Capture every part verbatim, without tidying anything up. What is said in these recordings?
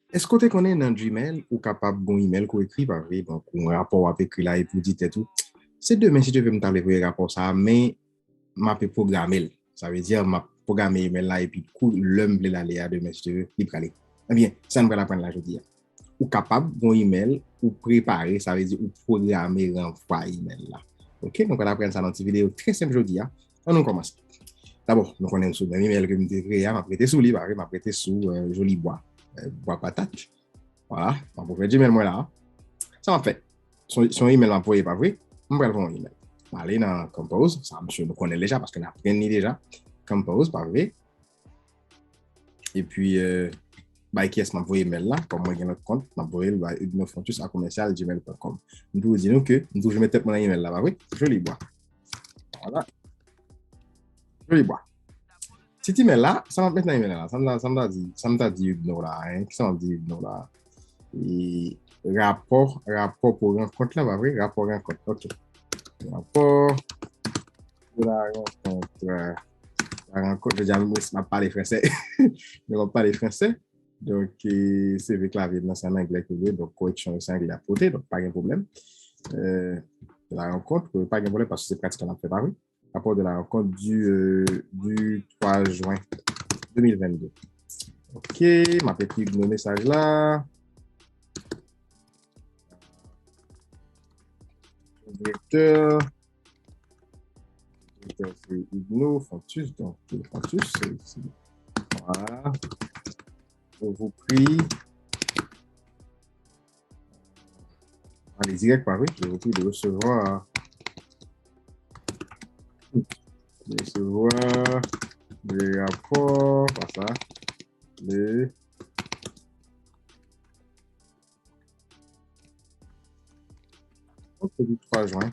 Èske w te konnen nan Gmail, ou kapab gon email ke w ekri, pa vre? Donk, yon rapò w ap ekri la, epi w di tèt ou, se demen, si Dye vle, m ta vle voye rapò sa a, men m ape pwograme l. Sa vle di, m ap pwograme email la, epi kou lè m vle l ale a demen, si Dye vle, li prale. Ebyen, sa n pral aprann la jodi a. Ou kapab gon email, ou prepare, sa vle di ou pwograme ranvwa email la. Oke, nou pral aprann sa nan ti videyo trè senp jodi a. Ann nou kòmanse. Dabò, nou konnen sou menm email ke m te kreye a, m ap rete sou li, pa vre, m ap rete sou euh, Jolibwa, euh, bwa patat. Vwala, m ap ouvè Gmail mwen la. Sa m ap fè? Se yon email m ap voye, pa vre? M pral voye yon email. M ale nan Compose, sa m sure nou konnen l deja, paske n aprann li deja. Compose, pa vre? Epi, euh, bay kiyès m ap voye email la, kòm mwen gen lòt kont, m ap voye l bay udnofontus a commercial gmail point com. M toujou di nou ke m toujou met tèt mwen nan email la, pa vre? Jolibwa. Vwala. Jolibwa. Ti email la, sa m ap met nan email la, sa m ta, sa m ta di, sa m ta di Udno la, hein? Kisa m ap di Udno la? E, rapò, rapò pou rankont la, pa vre? Rapò rankont, oke. Rapò de la rankont, euh, la rankont, jodi a m ap pale fransè. M ap pale fransè. Donk, e, se vre klavye m nan se an anglè ke l ye, donk koreksyon yo se anglè ap pote, donk pa gen pwoblèm. Euh, la rankont, pa gen pwoblèm paske se pratikan n ap fè, pa vre? Rapò de la rankont du, euh, du twa jen de mil vennde. Oke, m ap ekri Udno mesaj la. Direktè, direktè se Udno Fontus, donk Fontus, se isi. Vwala. Je vous prie. Ale dirèk, pa vre? Je vous prie de recevoir. De recevoir le rapport, pa sa. Le Ok, du twa jen.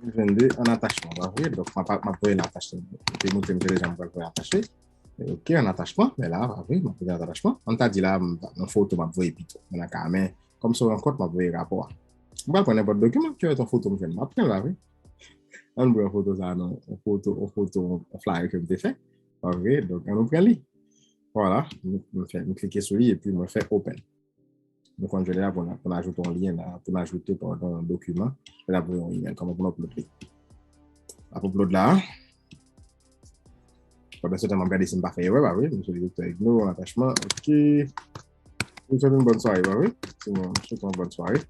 De mil vennde an atachman, pa vre? Donk, m ap, m ap voye l atachman. Ou te montre m se deja m pral voye atache. Ok, an atachman, men la, pa vre, m ap voye atachman. Ann ta di la, m, yon foto m ap voye pito. Men nan ka, men, kòm se yon rankont, m ap voye rapò a. M pral pran nenpòt dokiman, ki yon foto m jwenn. M ap pran l, pa vre? Ann pran foto sa, non. Yon foto, yon foto, yon flyer ke m te fè. Pa vre? Donk, ann nou pran li. Vwala, m, m fè, m klike sou li epi mwen fè open. Nou konn jodi a pou n, pou n ajoute yon lyen la, pou n ajoute, padon, yon dokiman, lè n ap voye yon email, kòman pou n upload li. Ap upload la. Pandan se tan, m ap gade si m pa fè erè, pa vre? M sou direktè Udno, an atachman, ok. M swete nou bòn sware, pa vre? Tout moun, m swete nou bòn sware.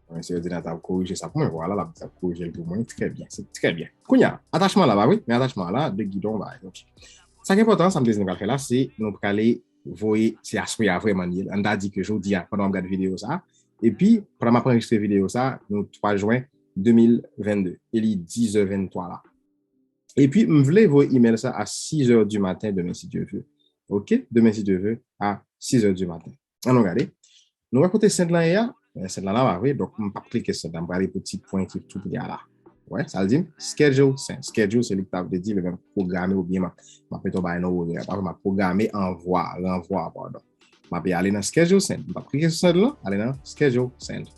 Mwen se òdinatè ap korije sa pou mwen. Vwala, l ap, ap korije l pou mwen. Trè byen, se trè byen. Kounye a, atachman la, pa vre? Men atachman la, de gidon, ba, ok. Sa ki enpòtan, sa m te di nou pral fè la, se nou prale voye, se aswè a vrèman li ye. Ann ta di ke jodi a, pandan w ap gade videyo sa, epi pandan m ap anrejistre videyo sa, nou twa jen de mil vennde, e li diz è venntwa la. Epi, m vle voye email sa a six heures du matin demen, si Dye vle. Ok? Demen, si Dye vle, a six heures du matin. Ann nou gade. Nou wè kote send lan ye a? Eh, send lan la pa vre, donk m p ap klike send lan, m prale pou ti pwen ki tou prè a la. Wè, sa l di m, schedule send. Schedule se li ki ta vle di, lè m pwograme oubyen m ap, m ap mete yon bagay nan orè, pa vre, m ap pwograme anvwa, ranvwa, padon. M ap ale nan schedule send. M p ap klike sou send lan, ale nan schedule send.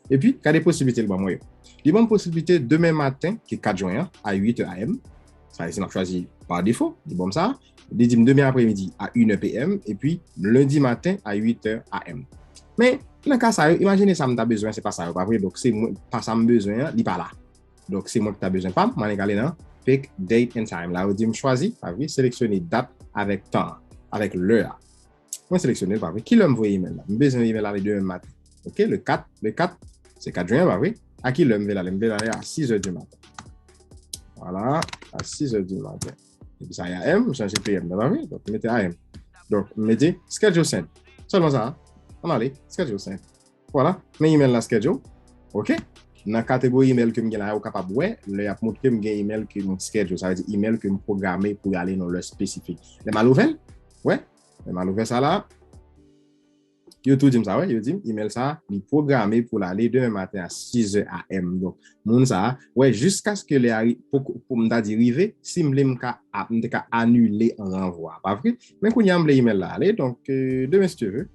Epi, gade posiblite l ban mwen yo. Li ban m posiblite demen maten, ki kat jen an, a uit è a m. Sa vle di m ap chwazi pa defo, li ban m sa. Li di m demen apremidi a une è p m, epi lendi maten a uit è a m. Men, nan ka sa yo, imajine sa m ta bezwen, se pa sa yo, pa vre? Donk, se mwen, pa sa m bezwen an, li pa la. Donk, se mwen ki ta bezwen pa m, m annik ale nan pick date and time. La, yo di m chwazi, pa vre? Seleksyone dat avèk tan an, avèk lè a. Mwen seleksyone l, pa vre? Ki lè m voye email la? M bezwen email la ale demen maten. Ok, le kat, le kat, se kat jen an, pa vre? A ki lè m vle l ale? M vle l ale a six heures du matin. Vwala, a six heures du matin. Epi sa, a m, m chanje p m nan, pa vre? Donk, m mete a m. Donk, m mete schedule send. Sèlman sa, ann ale, schedule send. Vwala, men email la schedule. Ok? Nan kategori email ke m gen la, ou kapab wè, lè y ap montre m gen email ke m schedule, sa vle di email ke m pwograme pou y ale nan lè espesifik. Lè m al ouvè l, wè, lè m al ouvè sa la, yo tou di m sa, wè, yo di m email sa, li pwograme pou l ale demen maten a six è a m. Donk, moun sa, wè, jiskaske lè a ri-, pou, pou m ta di rive, si m vle m ka, m te ka anile ranvwa a, pa vre? Men kounye a m vle email la ale, donk, euh, demen si Dye vle.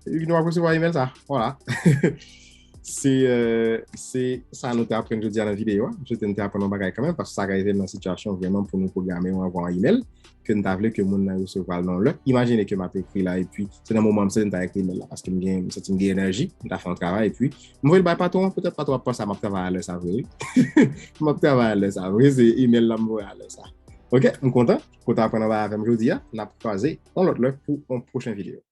Epi nou ap resevwa email sa. Vwala. Se euh, se sa nou te aprann jodi a nan videyo a. M swete nou te aprann yon bagay kanmenm, paske sa ka rive nan sitiyasyon vrèman pou nou pwograme yon anvwa yon email ke n ta vle ke moun nan resevwa l nan yon lè. Imajine ke m ap ekri la epi se nan moman m santi m ta ekri email la paske m gen m santi m gen enèji, m ta fè yon travay epi m voye l bay patwon an, petèt patwon an ap panse a m ap travay a lè sa vre wi. M ap travay a lè sa vre, se email la m voye a lè sa. Ok, m kontan ke w te aprann anba avè m jodi a. N ap kwaze yon lòt lè pou yon pwochen videyo.